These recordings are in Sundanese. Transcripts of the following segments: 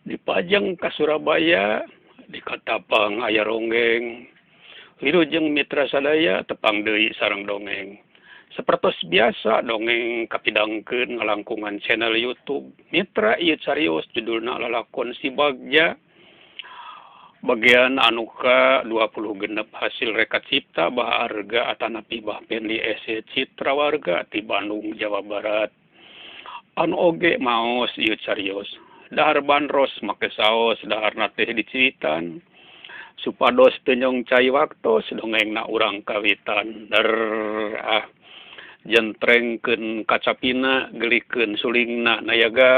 Dipajeng ka Surabaya di Katapang aya ronggeng. Wilujeng mitra sadaya tepang deui sareng dongeng. Sapertos biasa dongeng kapidangkeun ngalangkungan channel YouTube Mitra ieu carios judulna Lalakon Si Bagja. Bagian anu ka 26 hasil reka cipta Bah Arga atanapi Bah Pendi SC Citra Warga ti Bandung, Jawa Barat. Anu oge maos ieu carios. Dahar bandros make saos, daharna teh diciritan. Supados teu nyong cai waktos dongengna urang kawitan. Der ah jentrengkeun kacapina gelikeun sulingna nayaga.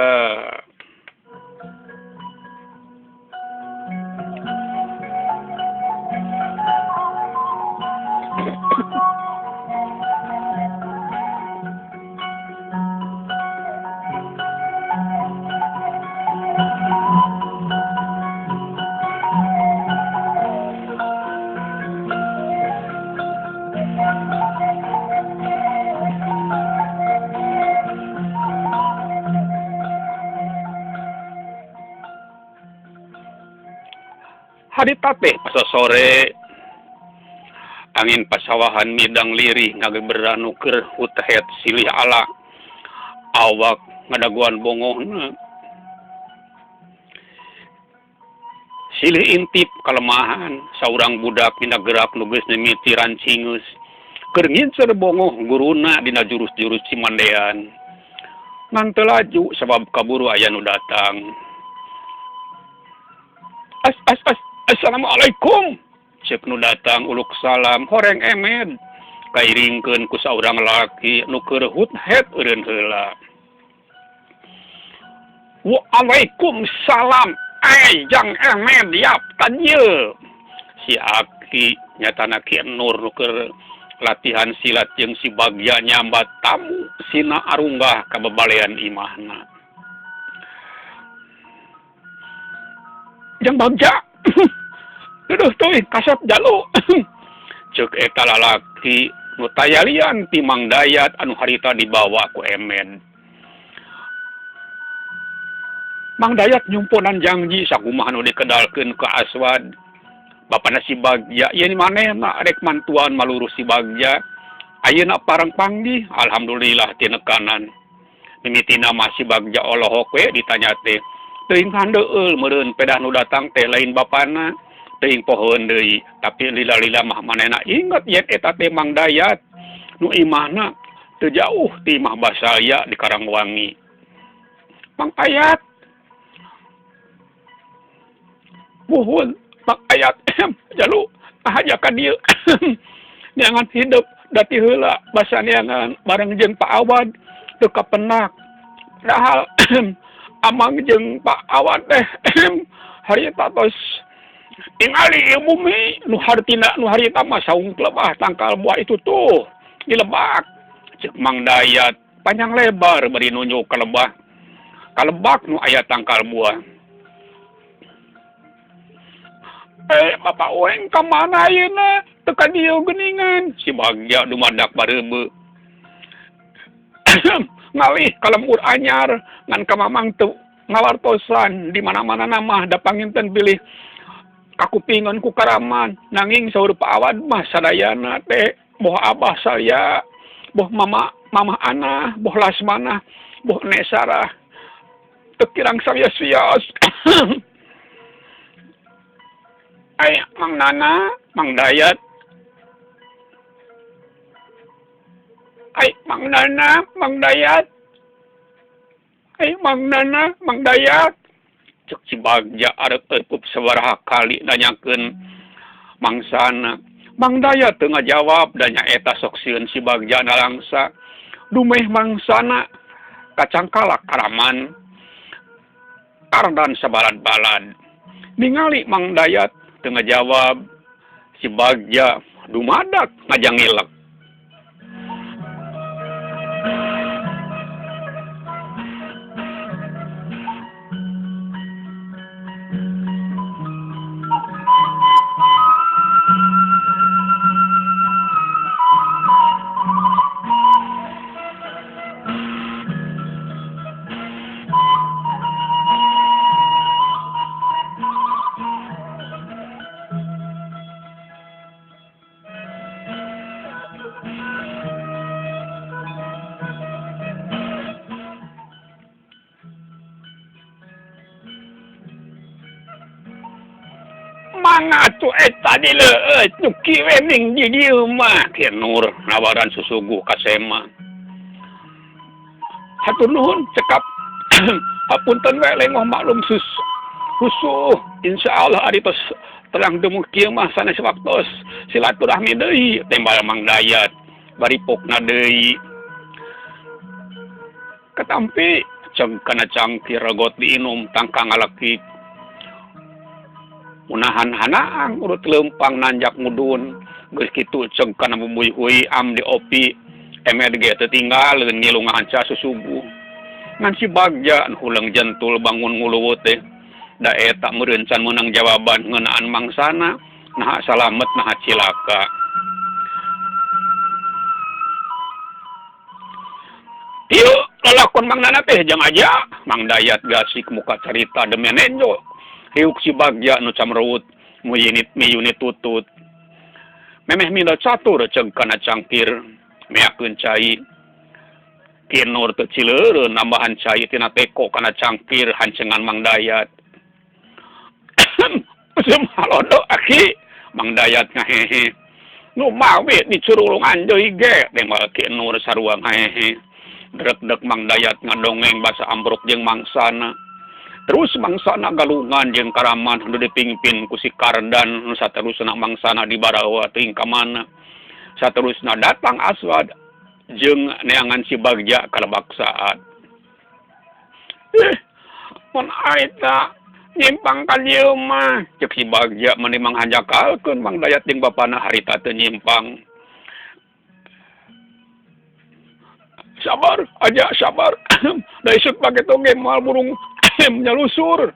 Harita teh pasosore angin pasawahan midang lirih ngageberanu keur hutehet silih ala awak ngadaguan bongohna silih intip kalemahan saurang budak dina gerak nu geus mimiti rancingeus keur ngincer bongoh guruna dina jurus-jurus cimandean ngan teu laju sabab kaburu aya nu datang. As as as Assalamualaikum. Cek nu datang uluk salam horeng emed kairingkeun ku saurang laki nu keur huthet eureun heula. Waalaikumsalam. Ai jang emed yap ka dieu. Si aki nyatana Ki Nur nu keur latihan silat jeung si Bagja nyambat tamu sina arunggah ka babalean imahna. Jang Bagja. Duh teuing kasep jalu. Ceuk eta lalaki nu tayalian ti Mang Dayat anu harita dibawa ku Emed. Mang Dayat nyumponan jangji sakumaha nu dikedalkeun ka Aswad. Bapana si Bagja yen manehna rek mantuan malurus si Bagja. Ayeuna pareng panggih, alhamdulillah tinekanan. Mimitina mah si Bagja olohok we ditanya teh. Teuing handeueul meureun pedah nu datang teh lain bapana. Teuing pohoeun deui, tapi lila-lila mah manehna inget yen eta teh Mang Dayat nu imahna teu jauh ti imah Basalya di Karangwangi. Mang Ayat. Muhun Mang Ayat jalu ahaja ka dieu. Neangan hidup dati heula basa neangan bareng jeung Pak Awad teu kapenak. Padahal amang jeung Pak Awad teh harita tos tingali ieu bumi nu hartina nu harita mah saung lebah tangkal buah itu tuh di lebak. Ceuk Mang Dayat panjang lebar bari nunjuk ka lebah. Ka lebak nu aya tangkal buah. Bapak Ueng ka mana ayeuna? Teu ka dieu geuningan. Si Bagja dumadak bareubeu. Ngalih ka lembur anyar ngan ka mamang teu ngawartosan di mana-mana mah da panginten bilih kakupingan ku karaman nanging saur Pak Awad mah sadayana teh boh abah saya boh mama mamah ana boh Lasmana boh Nesara teu kirang sawios-wios. Ay Mang Nana, Mang Dayat. Ay Mang Nana, Mang Dayat. Ay Mang Nana, Mang Dayat. Cek si Bagja arek eupup sabaraha kali nanyakeun mangsana. Mang Dayat teu ngajawab da nyaeta sok sieun si Bagja nalangsa. Dumeh mangsana kacangkalak karaman kardan sabalad-balad. Ningali Mang Dayat teu ngajawab, si Bagja dumadak ngajangilek. Mangga atuh eta dileueut nu kieu ning di dieu mah Ki Nur nawaran susuguh ka Sema. Hatur nuhun cekap. Hapunten we lengoh maklum sus husuh insyaallah ari tos terang demu kieu mah sanes waktos silaturahmi deui tembal Mang Dayat bari pokna deui. Katampi ceg kana cangkir regot diinum tangka ngalekik. Munahan hanaang urut leumpang nanjak mudun geus kitu ceg kana bumbuy hui am diopi Emed ge teu tinggal ngilu ngahanca susuguh. Ngan si Bagja nu huleng jentul bangun nguluwut teh da eta meureun can meunang jawaban ngeunaan mangsana naha salamet naha cilaka. Ieu lalakon Mang Nana teh jang aja Mang Dayat gasik muka carita demenenjo. Riuk si Bagja nu camrewut muyinit miyunit tutut. Memeh minda catur ceg kana cangkir meakeun cai. Ki Nur teu cileureun nambahan cai tina teko kana cangkir hancengan Mang Dayat. Usum halodo aki Mang Dayat ngahehe. Nu mawi dicurulungan deui ge tembal Ki Nur sarua ngahehe. Drek-drek Mang Dayat ngadongeng basa ambruk jeung mangsana. Terus mangsana galungan jeung karaman nu dipingpin ku si Kardan nu saterusna mangsana dibarawa teuing ka mana. Saterusna datang Aswad jeung neangan si Bagja kalebaksaat. Mun aita nyimpang ka dieu mah ceuk si Bagja meni manghanjakalkeun Mang Dayat jeung bapana harita teu nyimpang. Sabar aja sabar. Da isuk pake toge moal burung nyalusur.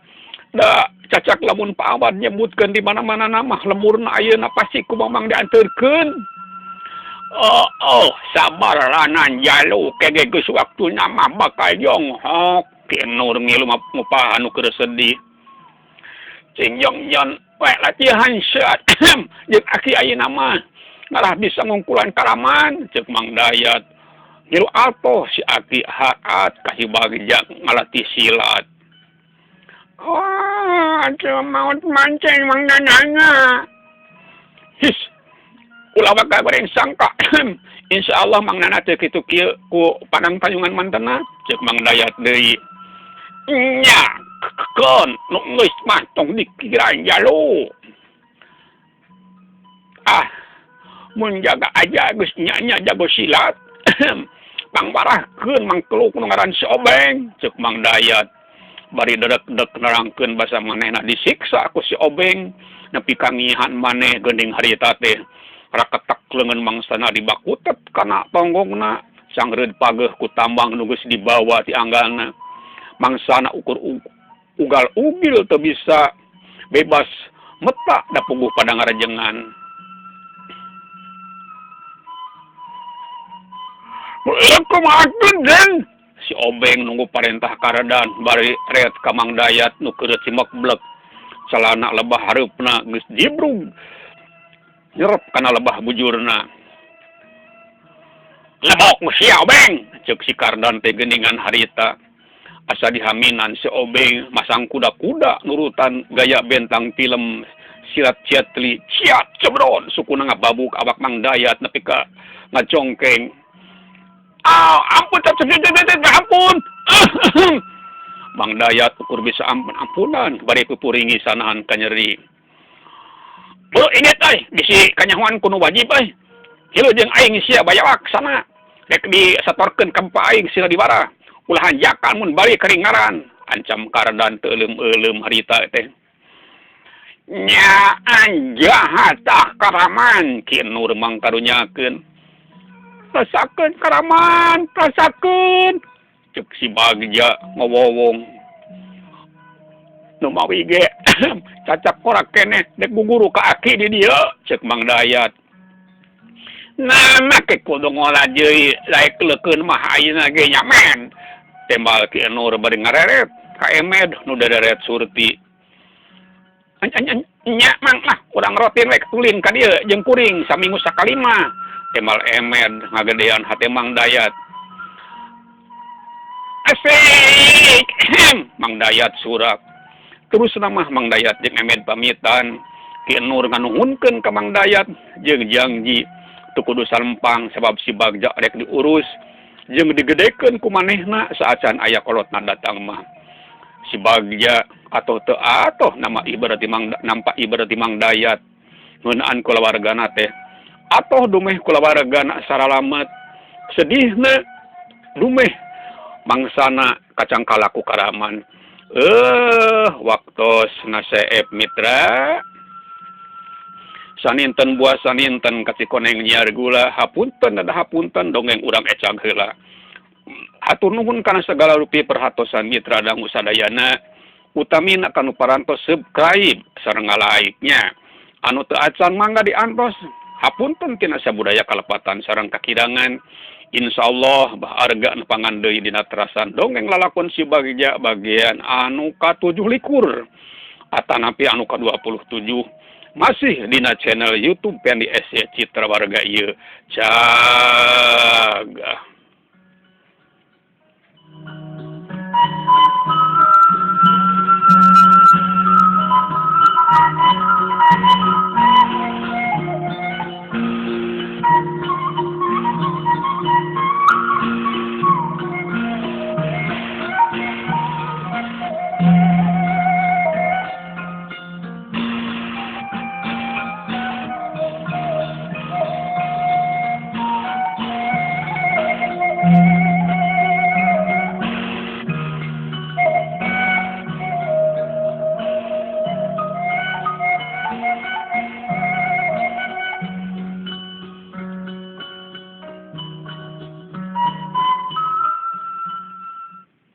Da cacak lamun Pak Awad nyebutkeun di mana-mana nama lemurna ayeuna pasti ku Mamang dianteurkeun. Oh, sabar lanan jalu kege geus waktuna mah bakal jonghok. Ki Nur ngilu ngupahan nu keur sedih. Cing jong-jon we latihan seat jeung aki ayeuna mah ngalah bisa ngungkulan karaman ceuk Mang Dayat. Ngilu alto si aki haat ka si Bagja ngalatih silat. Wah, atuh maut mancing Mang Nanana. His, ulah bakal goreng sangka. Insyaallah Mang Nana teu kitu kieu ku panang tayungan mantena ceuk Mang Dayat deui. Nya, keun nu geus mah tong dikira jalu. Ah, mun jaga aja geus nya-nya jago silat. Pangbarahkeun mangkeluk nu ngaran si Obeng ceuk Mang Dayat. Bari dedek-dedek nerangkeun basa manehna disiksa ku si Obeng nepi ka ngihan maneh geuning harita teh. Raketek leungeun mangsana dibakutet kana tonggongna sangreud pageuh ku tambang nu geus dibawa ti anggalna. Mangsana ukur ugal-ugil teu bisa bebas meta da puguh pada ngarejengan. Den si Obeng nunggu parentah Kardan bari ret ka Mang Dayat nu keur cimekblek calana lebah hareupna geus jibrug nyerep kana lebah bujurna. Lebok sia Obeng ceuk si Kardan teh geuningan harita. Asa dihaminan si Obeng masang kuda-kuda nurutan gaya bentang film silat Jet Li ciat cebron sukuna ngababuk awak Mang Dayat nepi ka ngacongkeng. Ah, ampun, ampun. Mang Dayat ukur bisa ampun ampunan bari pupuringi sanahan kanyeri. Beuh inget euy, bisi kanyahoan kudu wajib euy. Hilu jeung aing sia bayawak sana. Rek disatorkeun ka bapa aing sila dibarah. Ulah hanjakan mun balik karingaran. Ancam Kardan teu euleum-euleum harita teh. Nyaan jahat tah karaman Ki Nur mangkarunyakeun. Rasakeun karaman, rasakeun. Ceuk si Bagja ngowowong. Nu mawi ge cacak korak keneh dek guguru ka aki di dieu ceuk Mang Dayat. Nah, make kudu ngolah deui laek leukeun mah ayeuna ge nyamen. Tembal Ki Nur bari ngareret ka Emed nu daderet Surti. Nya Mang lah urang rotin we tulin ka dieu jeung kuring saminggu sakali mah. Tembal Emed ngagedean hate Mang Dayat. Asik. Mang Dayat surak. Terus nama Mang Dayat jeung Emed pamitan. Ki Nur nganuhunkeun ka Mang Dayat jeung janji teu kudu salempang sabab si Bagja rek diurus jeung digedekeun ku manehna saacan aya kolotna datang mah. Si Bagja atoh teu atoh nama ibarat Mang nampa ibarat Mang Dayat ngeunaan kulawargana teh atoh dumeh kulawargana saralamet sedihna dumeh mangsana kacangkala ku karaman. Waktos naseep mitra saninten buah saninten ka Cikoneng nyiar gula hapunten ada hapunten dongeng urang ecag heula. Hatur nuhun kana segala rupi perhatosan mitra dangu sadayana utamina kanu parantos subscribe sareng like-nya. Anu teu acan mangga diantos hapunten tina sabudaya kalepatan sareng kakirangan. Insyaallah baharga nepangan deui dina terasan dongeng lalakon si Bagja bagian anu ka-27 atanapi anu ka-27 masih dina channel YouTube Pendi SC Citra Warga ieu. Caga.